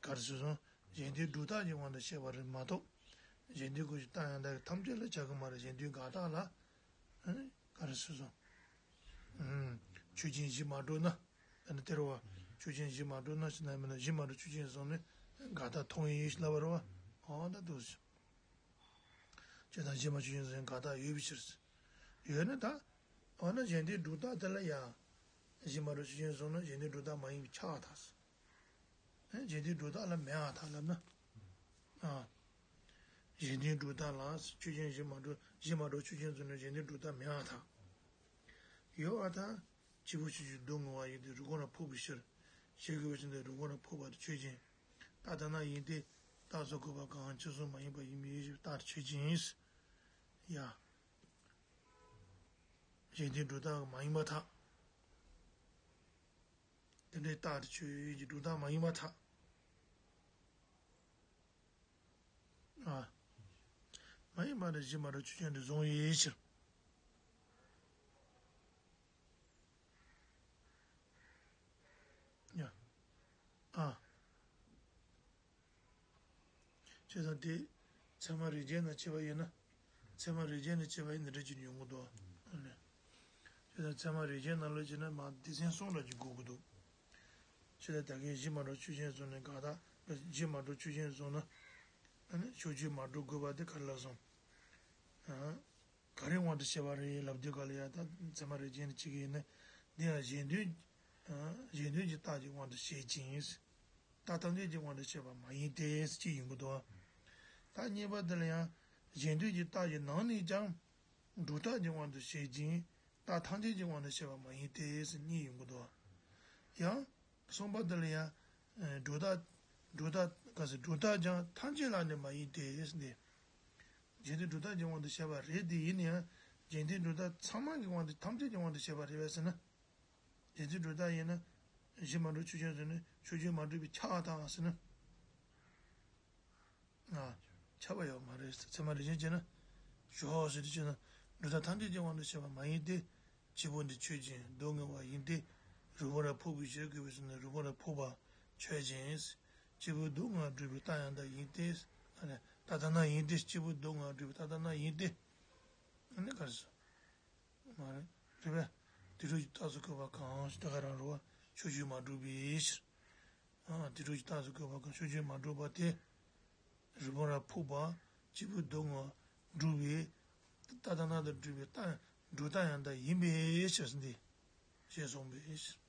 ག་རེ་ཟེར་སོང་། གཞན་དོན་སྒྲུབ་རྟགས་ཀྱི་དབང་དུ་བྱས་པ་རེད་མ་གཏོགས། གཞན་དོན་སྐབས་ཀྱི་རྟགས་ཡང་དག་གི་ཐམས་ཅད་ལ་ཆགས་ཀྱི་མ་རེད། གཞན་དོན་དགག་རྟགས་ལ། ཨ། ག་རེ་ཟེར་སོང་། ཨུམ། ཆོས་ཅན་གཞི་མ་གྲུབ་ན། ཨ་ནི་དེ་རེད་བ། ཆོས་ཅན་གཞི་མ་གྲུབ་ན་ཟེར་ན་མིན་ན་གཞི་མ་གྲུབ་ཆོས་ཅན་བཟུང་ནས་དགག་རྟགས་མཐོང་ཡིན་ཞེས་ལབ་པ་རེད་བ། འོ་ད་འདུག་སེ། བྱས་ཙང་གཞི་མ་ཆོས་ཅན་བཟུང་ནས་དགག་རྟགས་ཡོད་པའི་ཕྱིར། ཡོད་ན་ད། འོ་ན་གཞན་དོན་སྒྲུབ་རྟགས་དེ་ལ་ཡང་། གཞི་མ་གྲུབ་ཆོས་ཅན་བཟུང་ན་གཞན་དོན་སྒྲུབ་རྟགས་མ་ཡིན་པའི་ཆགས་རྟགས། ཨེ། གཞན་དོན་སྒྲུབ་རྟགས་ལ་མེད་པར་ཐལ་ལབ་ན། ཨ། གཞན་དོན་སྒྲུབ་རྟགས་ལ་ཆོས་ཅན་གཞི་མ་གྲུབ། གཞི་མ་གྲུབ་ཆོས་ཅན་བཟུང་ནས་གཞན་དོན་སྒྲུབ་རྟགས་མེད་པར་ཐལ། ཡོད་པར་ཐལ། བྱེད་པོ་ཆོས་ཅན་སྡུག་བསྔལ་བ་ཡིན་ཏེ་རིགས་གོང་ལ་ཕོག་པའི་ཕྱིར། བྱེད་དགོས་པ་ཅན་དེ་རིགས་གོང་ལ་ཕོག་པ་དེ་ཆོས་ཅན། རྟགས་དེ་ན་ཡིན་ཏེ། རྟགས་སུ་བཀོད་པ་གང་ཆོས་སུ་མ་ཡིན་པ་ཡིན་པའི་ཕྱིར་རྟགས་ཆོས་ཅན། ཡ། གཞན་དོན་སྒྲུབ་རྟགས་མ་ཡིན་པར་ཐལ། དེ་འདྲའི་རྟགས་དེ་ཆོས་ཅན་གྱི་སྒྲུབ་རྟགས་མ་ཡིན་པར་ཐལ། ཨ། མ་ཡིན་པ་ནི་གཞི་མ་གྲུབ་ཆོས་ཅན་དུ་བཟུང་བའི་ཕྱིར། ཡ། ཨ། བྱས་ཙང་དེ་ཚད་མ་རིགས་ཅན་ནང་བྱས་པ་ཡིན་ན། ཚད་མ་རིགས་ཅན་ནང་བྱས་པ་ཡིན་ན་འདྲ་ཅིག་ཡོང་གི་འདུག་ཨ་ནི། བྱས་ཙང་ཚད་མ་རིགས་ཅན་ནང་ལ་བྱས་ན་མ་སྡེ་ཚན་གསུམ་འདྲ་ཅིག་དགོས་ཀྱི་འདུག་བྱས་ཙང་ད་གིན་གཞི་མ་གྲུབ་ཆོས་ཅན་བཟུང་ནས་དགག་རྟགས་གཞི་མ་གྲུབ་ཆོས་ཅན་བཟུང་ན། ཨ་ནི་ཕྱོགས་ཆོས་མ་གྲུབ་དགོས་པ་དེ་ག་རེ་ལབ་སོང་། ཨ། ག་རེའི་དབང་དུ་བྱས་པ་རེད་ལབ་དུས་ག་ལ་ཡ་ད་ཚད་མ་རིགས་ཅན་དུ་བྱེད་ཀྱི་ཡིན་ན། འདི་ཡང་གཞན་དོན། གཞན་དོན་གྱི་རྟགས་ཀྱི་དབང་དུ་བྱེད་ཅིང་། རྟགས་ཐམས་ཅད་ཀྱི་དབང་དུ་བྱས་པ་མ་ཡིན་ཏེ་ཅེས་ཡོང་གི་འདུག་ད་གཉིས་པ་འདི་ལ་ཡང་གཞན་དོན་གྱི་རྟགས་ཀྱི་ནང་ནས་ཀྱང་སྒྲུབ་རྟགས་ཀྱི་དབང་དུ་བྱེད་ཅིང་རྟགས་ཐམས་ཅད་ཀྱི་དབང་དུ་བྱས་པ་མ་ཡིན་ཏེ་གཉིས་ཡོང་གི་འདུག་ཡང་། གསུམ་པ་འདི་ལ་ཡང་། སྒྲུབ་རྟགས། སྒྲུབ་རྟགས་ག་ཟེར་སྒྲུབ་རྟགས་ཀྱང་ཐམས་ཅད་ལ་ནི་མ་ཡིན་ཏེ་ཟེར་ཏེ། གཞན་དོན་སྒྲུབ་རྟགས་ཀྱི་དབང་དུ་བྱས་པ་རེད་དེ་ཡིན་ན་ཡང་། གཞན་དོན་སྒྲུབ་རྟགས་ཚང་མ་གི་དབང་དུ་ཐམས་ཅད་ཀྱི་དབང་དུ་བྱས་པ་རེད་པས་ཟེར་ན། གཞན་དོན་སྒྲུབ་རྟགས་ཡིན་ན། གཞི་མ་གྲུབ་ཆོས་ཅན་ཟེར་ནས་ཕྱོགས་ཆོས་མ་གྲུབ་པས་ཁྱབ་པར་ཐལ་ཟེར་ན། ང་། ཁྱབ་པ་ཡོད་མ་རེད། ཚད་མ་རིགས་ཅན་བྱས་ན། ཞོག་ཟེར་དུས་བྱས་ན། སྒྲུབ་རྟགས་ཐམས་ཅད་ཀྱི་དབང་དུ་བྱས་པ་མ་ཡིན་ཏེ། སྐྱེས་བུ་འདི་ཆོས་ཅན། སྡུག་བསྔལ་བ་ཡིན་ཏེ། རུས་པ་ར་ཕོག་པའི་ཕྱིར་དགོས་པའི་ཕྱིར་ན་རུས་པ་ར་ཕོག་པ་ཆོས་ཅན། སྐྱེས་བུ་སྡུག་བསྔལ་སྒྲུབ་པའི་རྟགས་ཡང་དག་ཡིན་ཏེ། ཨ་ནི་རྟགས་དག་སྣང་ཡིན་ཏེ། སྐྱེས་བུ་སྡུག་བསྔལ་སྒྲུབ་པའི་རྟགས་དག་སྣང་ཡིན་ཏེ། ཨ་ནི་ག་རེ་ཟེར། མ་རེད། རེད་པས། དེ་འཕྲོ་ཞིག་རྟགས་སུ་བཀོད་པ་གང་ཞིག་ད་ག་རང་རུ་བ་ཕྱོགས་ཆོས་མ་གྲུབ་པའི་ཕྱིར། ཨ། དེ་འཕྲོ་ཞིག་རྟགས་སུ་བཀོད་པ་གང་ཕྱོགས་ཆོས་མ་གྲུབ་པ་དེ། རུས་པ་ར་ཕོག་པ། སྐྱེས་བུ་སྡུག་བསྔལ་སྒྲུབ་པའི། རྟགས་དག་སྣང་དང་སྒྲུབ་པའི་རྟགས་སྒྲུབ་རྟགས་ཡང་དག་ཡིན་པའི་ཕྱིར་ཟེར་ཏེ། ཞེས་གསུངས་པའི་ཕྱིར།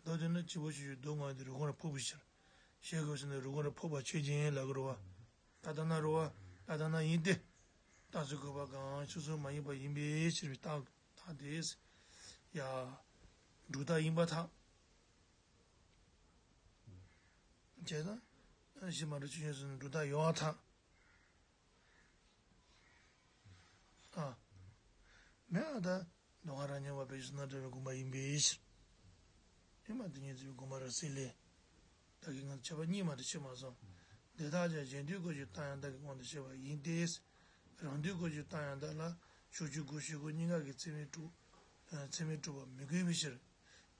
མདོ་དེ་ནི་སྐྱེས་བུ་ཆོས་ཅན་སྡུག་བསྔལ་དེ་རུས་ཁོང་ར་ཕོག་པའི་ཕྱིར། ཞེས་དགོས་ཟེར་ན་རུས་ཁོང་ར་ཕོག་པ་ཆོས་ཅན་ལབ་དགོས་རེད་བ། རྟགས་དག་སྣང་རུ་བ། རྟགས་དག་སྣང་ཡིན་ཏེ། རྟགས་སུ་བཀོད་པ་གང་ཕྱོགས་སུ་མ་ཡིན་པ་ཡིན་པའི་ཕྱིར་བའི་རྟགས་རྟགས་དེས། ཡ། སྒྲུབ་རྟགས་ཡིན་པར་ཐལ། བྱས་ཙང་། གཞི་མ་གྲུབ་ཆོས་ཅན་ཟེར་ན་སྒྲུབ་རྟགས་ཡོད་པར་ཐལ། ཨ། མེད་པར་ཐལ། མདོ་སྔགས་རབ་རྙིང་པ་བོད་ཀྱི་བསོད་ནམས་གྲགས་པའི་དགོངས་པ་ཡིན་པའི་ཕྱིར། ཡོད་མ་དེ་ཉིད་ཚུལ་གྱི་དགོངས་པ་རབ་གསལ་ལས། ད་གིན་ང་ཚོ་ཁྱད་པར་གཉིས་མ་གཏོགས་ཕྱེ་མ་སོང་། འདི་དག་ཀྱང་གཞན་དོན་སྐབས་ཀྱི་རྟགས་ཡང་དག་གི་དབང་དུ་བྱས་པ་ཡིན་ཏེ། རང་དོན་སྐབས་ཀྱི་རྟགས་ཡང་དག་ལ་ཕྱོགས་ཆོས་དགོས་ཤེས་སྐབས་གཉིས་ཀ་གི་ཚད་མས་གྲུབ། ཚད་མས་གྲུབ་པ་མི་དགོས་པའི་ཕྱིར།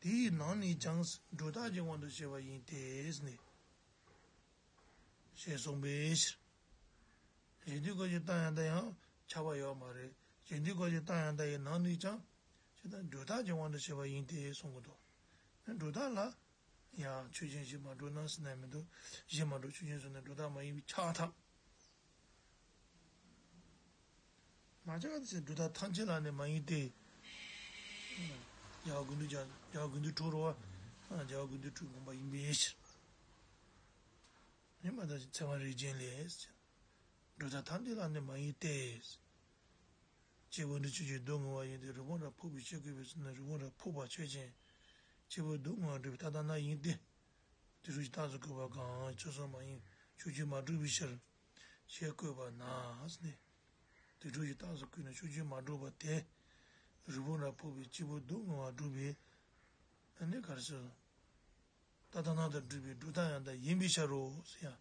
དེའི་ནང་ནས་ཀྱང་སྒྲུབ་རྟགས་ཀྱི་དབང་དུ་བྱས་པ་ཡིན་ཏེ་ནི། ཞེས་གསུངས་པའི་ཕྱིར། གཞན་དོན་སྐབས་ཀྱི་རྟགས་ཡང་དག་ཡང་ཁྱབ་པ་ཡོད་མ་རེད། གཞན་དོན་སྐབས་ཀྱི་རྟགས་ཡང་དག་ཡི་ནང་ནས་ཀྱང་། ཇི་ལྟར་སྒྲུབ་རྟགས་ཀྱི་དབང་དུ་བྱས་པ་ཡིན་ཏེ་གསུང་གི་འདུག་སྒྲུབ་རྟགས་ལ་ཡང་ཆོས་ཅན་གཞི་མ་གྲུབ་ན་ཟེར་ན་མི་འདུག་གཞི་མ་གྲུབ་ཆོས་ཅན་ཟེར་ན་སྒྲུབ་རྟགས་མ་ཡིན་པས་ཁྱབ་པར་ཐལ། མ་ཁྱབ་པ་དེ་སྒྲུབ་རྟགས་ཐམས་ཅད་ལ་ནི་མ་ཡིན་ཏེ། རྒྱལ་བ་དགེ་འདུན་རྒྱལ་རྒྱལ་བ་དགེ་འདུན་གྲུབ་རེད་བ། རྒྱལ་བ་དགེ་འདུན་གྲུབ་དགོངས་པ་ཡིན་པའི་ཕྱིར། ཡིན་པར་ཐལ། ཚད་མ་རིགས་ཅན་ལས། སྒྲུབ་རྟགས་ཐམས་ཅད་ལ་ནི་མ་ཡིན་ཏེ། སྐྱེས་བུ་འདི་ཆོས་ཅན་སྡུག་བསྔལ་བ་ཡིན་ཏེ། རུས་ཁོང་ར་ཕོག་པའི་ཕྱིར་དགོས་པའི་ཕྱིར་ན་རུས་ཁོང་ར་ཕོག་པ་ཆོས་ཅན། སྐྱེས་བུ་སྡུག་བསྔལ་སྒྲུབ་པའི་རྟགས་དག་སྣང་ཡིན་ཏེ། དེ་འཕྲོ་ཞིག་རྟགས་སུ་བཀོད་པ་གང་ཕྱོགས་སུ་མ་ཡིན་ཕྱོགས་ཆོས་མ་གྲུབ་པའི་ཕྱིར། ཞེས་བཀོད་པ་ན་ཟེར་ནས། དེ་འཕྲོ་ཞིག་རྟགས་སུ་བཀོད་ནས་ཕྱོགས་ཆོས་མ་གྲུབ་པ་དེ། རུས་ཁོང་ར་ཕོག་པའི་སྐྱེས་བུ་སྡུག་བསྔལ་བ་སྒྲུབ་པའི། ཨ་ནི་ག་རེ་ཟེར། རྟགས་དག་སྣང་དང་སྒྲུབ་པའི་སྒྲུབ་རྟགས་ཡང་དག་ཡིན་པའི་ཕྱིར་རོ་ཟེར་ཡང་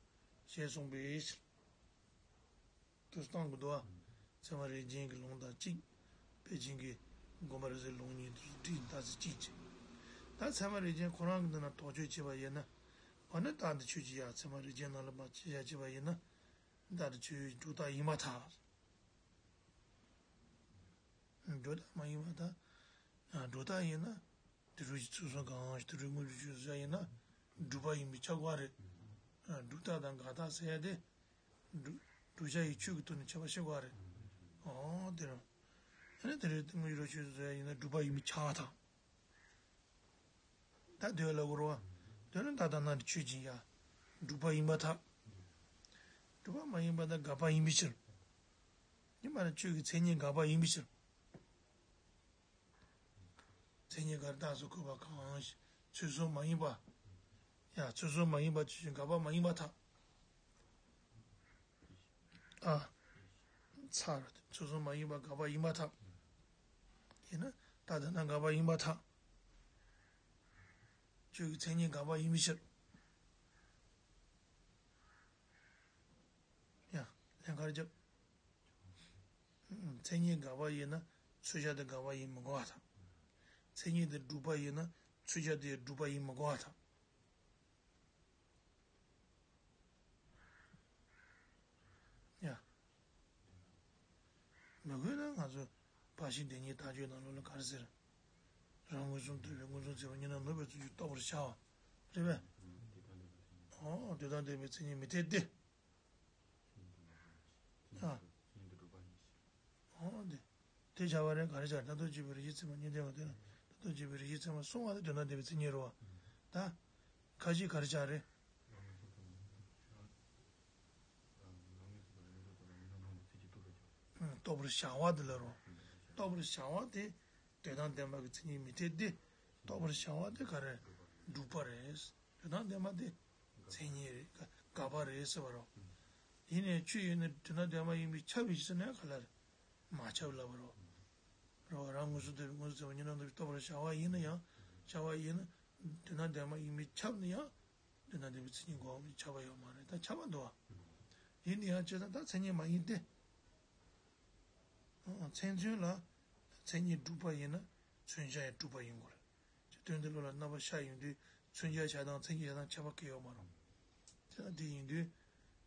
ཞེས་གསུངས་པའི་ཕྱིར། དུ་བཏང་གི་འདུག་བ། ཚད་མ་རིགས་ཅན་གྱི་ལུང་དང་གཅིག་ཕལ་ཆེར་གྱི་དགོངས་པ་རབ་གསལ་ལུང་གཉིས་དུ་བསྒྲིགས་ད་ཚིག་གཅིག་བྱས། ད་ཚད་མ་རིགས་ཅན་ཁོ་རང་གི་འདི་ན་དོགས་གཅོད་བྱས་པ་ཡིན་ན། འོ་ན་རྟགས་འདི་ཆོས་ཅན་ཡ་ཚད་མ་རིགས་ཅན་ནང་ལ་མ་ཕྱེ་བྱ་བྱས་པ་ཡིན་ན། རྟགས་འདི་ཆོས་སྒྲུབ་རྟགས་ཡིན་པར་ཐལ། སྒྲུབ་རྟགས་མ་ཡིན་པར་ཐལ། སྒྲུབ་རྟགས་ཡིན་ན། དེ་འཕྲོ་ཞིག་ཚུལ་གསུམ་གང་ཞིག་དེ་འཕྲོ་དངོས་གྲུབ་ཆོས་སུ་བཞག་ཡིན་ན། སྒྲུབ་པ་ཡིན་པས་ཁྱབ་དགོས་རེད། སྒྲུབ་རྟགས་དང་དགག་རྟགས་ཟེར་ཡ་དེ། བསྒྲུབ་བསྒྲུབ་བྱ་ཡི་ཆོས་ཀྱི་ཐོག་ནས་ཁྱབ་པ་ཤེས་དགོས་རེད། འོ་དེ་རང་། ཨ་ནི་དེ་འཕྲོ་དངོས་གྲུབ་ཆོས་སུ་བཞག་ཡིན་ན་སྒྲུབ་པ་ཡིན་པས་ཁྱབ་པར་ཐལ། ད་དེ་ལ་གོ་རོ། དེ་ནི་རྟགས་དག་སྣང་དེ་ཆོས་ཅན་ཡ། སྒྲུབ་པ་ཡིན་པར་ཐལ། སྒྲུབ་པ་མ་ཡིན་པ་དང་དགག་པ་ཡིན་པའི་ཕྱིར། ཡིན་པ་ནི་ཆོས་ཀྱི་མཚན་ཉིད་དགག་པ་ཡིན་པའི་ཕྱིར། མཚན་ཉིད་དགག་རྟགས་སུ་བཀོད་པ་གང་ཞིག་ཚུལ་གསུམ་མ་ཡིན་པ། ཡང་ཚུལ་གསུམ་མ་ཡིན་པ་ཆོས་ཅན་དགག་པ་མ་ཡིན་པར་ཐལ། ཨ། ཚར། ཚུལ་གསུམ་མ་ཡིན་པ་དགག་པ་ཡིན་པར་ཐལ། ཡིན་ན། ད་དེ་ན་དགག་པ་ཡིན་པར་ཐལ། ཁྱོད་ཀྱི་མཚན་ཉིད་དགག་པ་ཡིན་པའི་ཕྱིར། ཡ། ལན་ག་རེ་རྒྱབ། མཚན་ཉིད་དགག་པ་ཡིན་ན་མཚོན་བྱ་དེ་དགག་པ་ཡིན་མི་དགོས་པར་ཐལ། མཚན་ཉིད་དེ་སྒྲུབ་པ་ཡིན་ན་མཚོན་བྱ་དེ་སྒྲུབ་པ་ཡིན་མི་དགོས་པར་ཐལ། ཡ། མི་དགོས་ན་ང་ཚོ་བར་ཤིང་བདེན་གཉིས་ཐག་གཅོད་ནང་ལོགས་ལ་ག་རེ་ཟེར། རང་མངོན་སུམ་རྟོགས་པའི་མངོན་སུམ་རྫས་པ་གཉིས་སྣང་ནུབ་པའི་ཚུལ་གྱིས་རྟོགས་པར་བྱ་བ། རེད་པས། ཨོ། དེ་དང་ལྡན་པའི་མཚན་ཉིད་མི་འཐད་དེ། ཨ། ཨོ་དེ། དེ་བྱ་བ་རེད། ག་རེ་བྱ། རྣམ་རྟོག་བཅས་པའི་རེ་ཞིག་ཚད་མ་གཉིས་ལྡན་པ་དེ་ལ་རྣམ་རྟོག་བཅས་པའི་རེ་ཞིག་ཚད་མ་གསུང་བ་དེ་དོན་དམ་བདེན་པའི་མཚན་ཉིད་རེད་པ། ད། ཁ་ཅིག་ག་རེ་བྱ་རེད། རྟོགས་པར་བྱ་བ་དེ་ལ་རོ། རྟོགས་པར་བྱ་བ་དེ་དོན་དམ་བདེན་པ་གི་མཚན་ཉིད་མི་འཐད་དེ། རྟོགས་པར་བྱ་བ་དེ་ག་རེ། སྒྲུབ་པ་རེད། དོན་དམ་བདེན་པ་དེ་མཚན་ཉིད་རེད། དགག་པ་རེད་ཟེར་བ་རོ། ཡིན་ནའི་ཆོས་ཡིན་ན་དོན་དམ་བདེན་པ་ཡིན་པས་ཁྱབ་པའི་ཕྱིར་ཟེར་ན་ག་ལ་རེད། མ་ཁྱབ་ལབ་པ་རོ། རོ། རང་མངོན་སུམ་རྟོགས་པའི་མངོན་སུམ་རྫས་པ་གཉིས་སྣང་ནུབ་པའི་རྟོགས་པར་བྱ་བ་ཡིན་ན་ཡང་། བྱ་བ་ཡིན་ན། དོན་དམ་བདེན་པ་ཡིན་པས་ཁྱབ་ན་ཡང་། དོན་དམ་བདེན་པའི་མཚན་ཉིད་འགོག་པའི་ཁྱབ་པ་ཡོད་མ་རེད། ད་ཁྱབ་པ་འདུག་བ། ཡིན་ན་ཡང་བྱས་ཙང་ད་མཚན་ཉིད་མ་ཡིན་ཏེ། ཨང་། མཚན་མཚོན་ལ། མཚན་ཉིད་སྒྲུབ་པ་ཡིན་ན་མཚོན་བྱ་ཡང་སྒྲུབ་པ་ཡིན་དགོས་རེད། ཅེས་དོན་འདི་ལོགས་ལ་རྣམ་པ་ཤར་ཡོང་དུས་མཚོན་བྱ་བྱ་དང་མཚན་ཉིད་བྱ་དང་ཁྱད་པར་གང་ཡང་ཡོད་མ་རེད། དེ་ལ་དེ་ཡིན་དུས།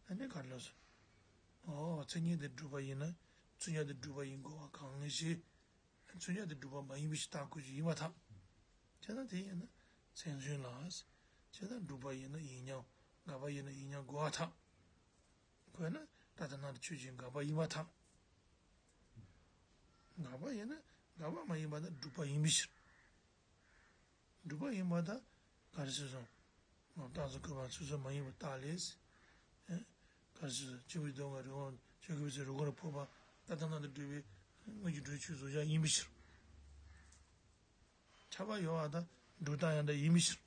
ཨ་ནི་ག་རེ་ལབ་སོང་། ཨོ། མཚན་ཉིད་དེ་སྒྲུབ་པ་ཡིན་ན་མཚོན་བྱ་དེ་སྒྲུབ་པ་ཡིན་དགོས་པ་གང་ཞིག་མཚོན་བྱ་དེ་སྒྲུབ་པ་མ་ཡིན་པའི་ཕྱིར་རྟགས་ཁོ་ཅིག་ཡིན་པར་ཐལ། བྱས་ན་དེ་ཡིན་ན་མཚན་མཚོན་ལ། བྱས་ན་སྒྲུབ་པ་ཡིན་ན་ཡིན་མཉམ། དགག་པ་ཡིན་ན་ཡིན་མཉམ་དགོས་པར་ཐལ། དགོས་ན་ད་ལྟ་སྣང་གྲོལ་ཆོས་ཅན་དགག་པ་ཡིན་པར་ཐལ། དགག་པ་ཡིན་ན་དགག་པ་མ་ཡིན་པ་དང་སྒྲུབ་པ་ཡིན་པའི་ཕྱིར། སྒྲུབ་པ་ཡིན་པ་དང་ག་རེ་ཟེར་སོང་། རྟགས་སུ་བཀོད་པ་ཚུལ་གསུམ་མ་ཡིན་པར་རྟགས་ལས། ཨེ། ག་རེ་ཟེར་སོང་། སྐྱེས་བུའི་སྡུག་བསྔལ་རེ་བ་ཆོས་ཀྱི་བུ་ཚོའི་རུས་ཁོ་ནར་ཕོག་པ་ད་ལྟ་སྣང་དུ་གྲོལ་བའི་དངོས་ཀྱི་གྲོལ་ཆོས་བཟོ་བྱ་ཡིན་པའི་ཕྱིར། ཁྱབ་པ་ཡོད་པ་དང་སྒྲུབ་རྟགས་ཡང་དག་ཡིན་པའི་ཕྱིར།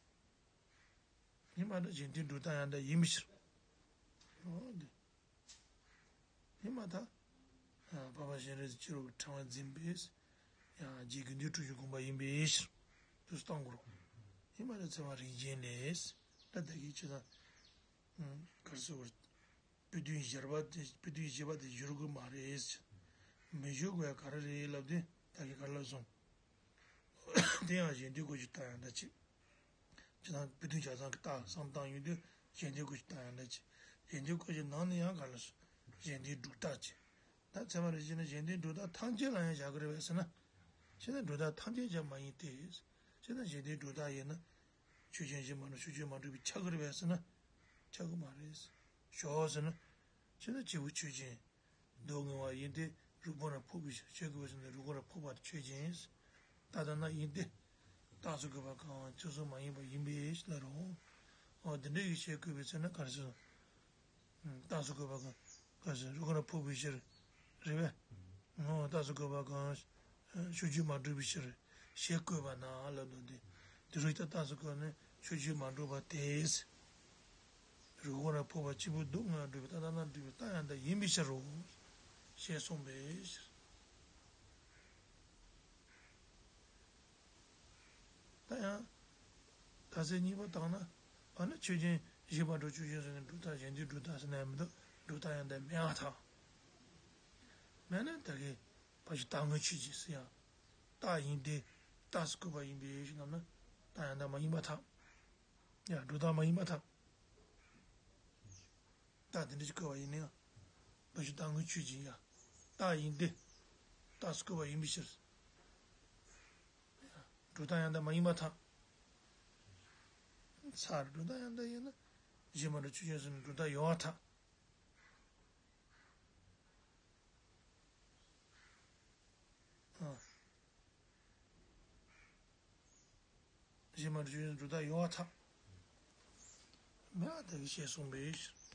ཡིན་པ་དང་གཞན་དོན་སྒྲུབ་རྟགས་ཡང་དག་ཡིན་པའི་ཕྱིར། འོ་འདི། ཡིན་པ་དང་། ཨ། འཕགས་པ་སྤྱན་རས་གཟིགས་ཕྱི་རོལ་གྱི་ཕྲེང་བས་འཛིན་པའི། ཡང་རྗེ་དགེ་འདུན་གྲུབ་ཀྱི་དགོངས་པ་ཡིན་པའི་ཕྱིར། དུ་སྟོན་དགོས་རེད། ཡིན་པ་དང་ཚད་མ་རིགས་ཅན་ལས། ད་ལྟ་གི་ཅི་ལ། ཨ། ག་རེ་ཟེར་དགོས་རེད། དཔེ་དོན་བཞིར་པ་དེ། དཔེ་དོན་བཞི་པ་དེ་སྦྱོར་དགོས་མ་རེད། མི་སྦྱོར་དགོས་ཡ་ག་རེ་རེད་ལབ་དུས་ད་གིན་ག་རེ་ལབ་སོང་། དེ་ཡང་གཞན་དོན་སྐོར་གྱི་རྟགས་ཡང་དག་བྱེད། ཅི་ལྟར་དཔེ་དོན་བྱ་ཚང་གི་རྟགས་བསམ་བཏང་ཡོང་དུས་གཞན་དོན་སྐོར་གྱི་རྟགས་ཡང་དག་བྱེད། གཞན་དོན་སྐོར་གྱི་ནང་ནས་ཡང་ག་རེ་ལབ་སོང་། གཞན་དོན་སྒྲུབ་རྟགས་བྱེད། ད་ཚད་མ་རིགས་ཅན་ནི་གཞན་དོན་སྒྲུབ་རྟགས་ཐམས་ཅད་ལ་ཡང་བཞག་གི་རེད་པས་ཟེར་ན། བྱས་ན་སྒྲུབ་རྟགས་ཐམས་ཅད་ཀྱང་མ་ཡིན་ཏེ། བྱས་ན་གཞན་དོན་སྒྲུབ་རྟགས་ཡིན་ན། ཆོས་ཅན་གཞི་མ་གྲུབ་ཕྱོགས་ཆོས་མ་གྲུབ་པས་ཁྱབ་ཀྱི་རེད་པས་ཟེར་ན། ཁྱབ་ཀྱི་མ་རེད། ཞོག་ཟེར་ན། བྱས་ན་སྐྱེས་བུ་ཆོས་ཅན། སྡུག་བསྔལ་བ་ཡིན་ཏེ་རུས་ཁོ་ནར་ཕོག་པའི་ཕྱིར། ཆོས་ཀྱི་བུ་ཟེར་ན་རུས་ཁོ་ནར་ཕོག་པ་ཆོས་ཅན། ད་ལྟ་ན་ཡིན་ཏེ། རྟགས་སུ་བཀོད་པ་གང་ཚུལ་གསུམ་མ་ཡིན་པ་ཡིན་པའི་ཕྱིར་ལ་རོ། འོ་དེ་འདྲ་ཡི་ཞེས་བཀོད་པའི་ཚེ་ན་ག་རེ་ཟེར། རྟགས་སུ་བཀོད་པ་གང་། ག་རེ་ཟེར། རུས་ཁོ་ནར་ཕོག་པའི་ཕྱིར། རེད་པས། འོ་རྟགས་སུ་བཀོད་པ་གང་། ཕྱོགས་ཆོས་མ་གྲུབ་པའི་ཕྱིར། ཞེས་བཀོད་པ་ན་ལབ་འདུག་སྟེ། དེ་རུ་ལྟར་རྟགས་སུ་བཀོད་ནས་ཕྱོགས་ཆོས་མ་གྲུབ་པ་སྟེ། རུས་ཁོ་ནར་ཕོག་པ་སྐྱེས་བུ་སྡུག་བསྔལ་སྒྲུབ་པའི་རྟགས་ལྟར་སྣང་སྒྲུབ་པའི་རྟགས་ཡང་དག་ཡིན་པའི་ཕྱིར་རོ། ཞེས་གསུངས་པའི་ཕྱིར། ད་ཡང་། རྟགས་གསལ་གཉིས་པ་བཏང་ན། ཨ་ནི་ཆོས་ཅན་གཞི་མ་གྲུབ་ཆོས་ཅན་ཟེར་ནས་སྒྲུབ་རྟགས་གཞན་དོན་སྒྲུབ་རྟགས་ཟེར་ན་ཡང་མི་འདུག་སྒྲུབ་རྟགས་ཡང་དག་མེད་པར་ཐལ། མེད་ན་ད་གིན་ཕར་ཕྱིན་རྟག་དངོས་ཆོས་ཅན་ཟེར་ཡང་། རྟགས་ཡིན་ཏེ། རྟགས་སུ་བཀོད་པ་ཡིན་པའི་ཕྱིར་ལབ་ན། རྟགས་ཡང་དག་མ་ཡིན་པར་ཐལ། ཡང་སྒྲུབ་རྟགས་མ་ཡིན་པར་ཐལ། རྟགས་དེ་འདྲ་ཞིག་བཀོད་པ་ཡིན་ན་ཡང་། ཕར་ཕྱིན་རྟག་དངོས་ཆོས་ཅན་ཡང་། རྟགས་ཡིན་ཏེ། རྟགས་སུ་བཀོད་པ་ཡིན་པའི་ཕྱིར། སྒྲུབ་རྟགས་ཡང་དག་མ་ཡིན་པར་ཐལ། ཚར། སྒྲུབ་རྟགས་ཡང་དག་ཡིན་ན། གཞི་མ་གྲུབ་ཆོས་ཅན་ཟེར་ནས་སྒྲུབ་རྟགས་ཡོད་པར་ཐལ། ཨ། གཞི་མ་གྲུབ་ཆོས་ཅན་སྒྲུབ་རྟགས་ཡོད་པར་ཐལ། མེད་པ་ད་གིན་ཞེས་གསུངས་པའི་ཕྱིར།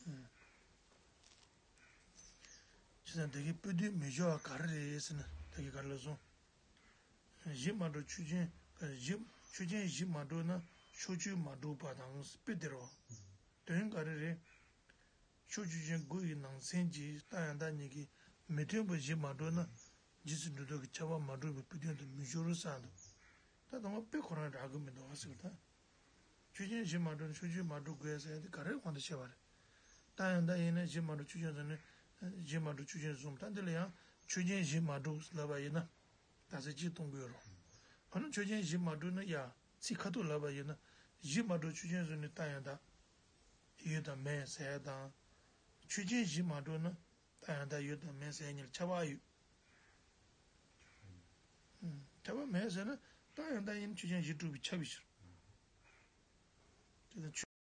ཨ། བྱས་ཙང་ད་གིན་དཔེ་དོན་མི་སྦྱོར་བ་ག་རེ་རེད་ཟེར་ན་ད་གིན་ག་རེ་ལབ་སོང་། གཞི་མ་གྲུབ་ཆོས་ཅན། གཞི། ཆོས་ཅན་གཞི་མ་གྲུབ་ན་ཕྱོགས་ཆོས་མ་གྲུབ་པ་དང་དཔེ་དེ་རེད་པ། དོན་ག་རེ་རེད། ཕྱོགས་ཆོས་ཅན་དགུ་ཡི་ནང་ཚན་གྱི་རྟགས་ཡང་དག་གཉིས་ཀྱི་མི་མཐུན་པ་གཞི་མ་གྲུབ་ན། རྗེས་སུ་འགྲོ་ལྡོག་གི་ཁྱབ་པ་མ་གྲུབ་པའི་བུ་དོན་དུ་མི་སྦྱོར་རོ་གསུངས་འདུག་ད་དང་པོ་དཔེ་ཁོ་རང་རག་གི་མི་འདུག་ཟེར་བ་ད། ཆོས་ཅན་གཞི་མ་གྲུབ་ན་ཆོས་ཅན་མ་གྲུབ་དགོས་ཟེར་ཡ་དེ་ག་རེ་དབང་དུ་བྱས་པ་རེད། རྟགས་ཡང་དག་ཡིན་ན་གཞི་མ་གྲུབ་ཆོས་ཅན་བཟུང་ནས། གཞི་མ་གྲུབ་ཆོས་ཅན་བཟུང་། ད་འདི་ལ་ཡང་ཆོས་ཅན་གཞི་མ་གྲུབ་ལབ་པ་ཡིན་ན། ད་ཚེ་གཅིག་གཏོང་དགོས་རོ། འོ་ན་ཆོས་ཅན་གཞི་མ་གྲུབ་ན་ཡ། ཚིག་ཁ་ཐུག་ལབ་པ་ཡིན་ན། གཞི་མ་གྲུབ་ཆོས་ཅན་བཟུང་ནས་རྟགས་ཡང་དག་ཡོད་དང་མེད་ཟེར་ཡ་དང་། ཆོས་ཅན་གཞི་མ་གྲུབ་ན་རྟགས་ཡང་དག་ཡོད་དང་མེད་ཟེར་ཡ་གཉིས་ལ་ཁྱབ་པ་ཡོད། ཁྱབ་པ་མེད་ཟེར་ན་རྟགས་ཡང་དག་ཡིན་ན་ཆོས་ཅན་གཞི་གྲུབ་པས་ཁྱབ་པའི་ཕྱིར། དེ་ལ་ཆོས།